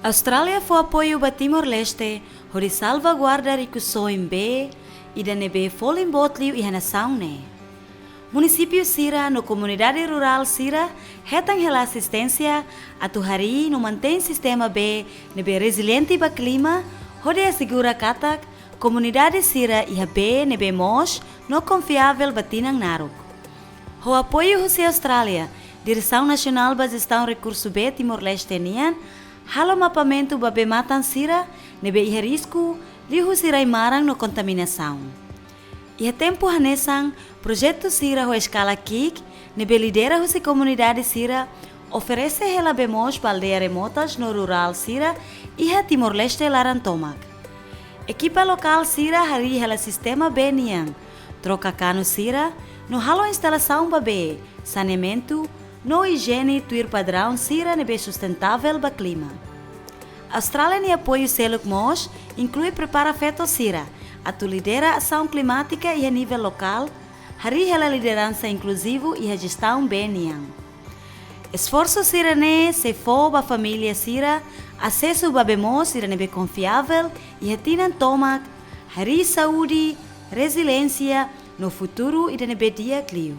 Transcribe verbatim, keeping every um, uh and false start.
Austrália fó apoiu ba Timor-Leste hodi salvaguarda rikusoin bee, ida-ne'ebé folin boot liu iha nasaun ne'e. Munisípiu sira no komunidade rurál sira hetan hela asisténsia atu harii no mantein sistema bee ne'ebé reziliente ba klima, hodi asegura katak komunidade sira iha bee ne'ebé moos no konfiavel ba tinan naruk. Ho apoiu husi Austrália, Diresaun Nasionál ba Jestaun Rekursu Bee Timor-Leste nian halo mapeamentu ba bee-matan sira ne'ebé iha risku liuhusi rai-maran no kontaminasaun. Iha tempu hanesan, projetu sira ho eskala ki'ik ne'ebé lidera husi komunidade sira oferese hela bee moos ba aldeia remotas no rurál sira iha Timor-Leste laran tomak. Ekipa lokál sira harii hela sistema bee nian, troka kanu sira, no halo instalasaun ba bee, saneamentu, no ijiene tuir padraun sira ne'ebé sustentável ba klima. Austrália nia apoiu seluk mós inklui prepara feto sira atu lidera asaun klimátika iha nivel lokál, harii hela lideransa inkluzivu iha jestaun bee nian. Esforsu sira-ne'e sei fó ba família sira asesu ba bee moos ida ne'ebé konfiavel iha tinan tomak, harii saúde, reziliénsia, no futuru ida ne'ebé di'ak liu.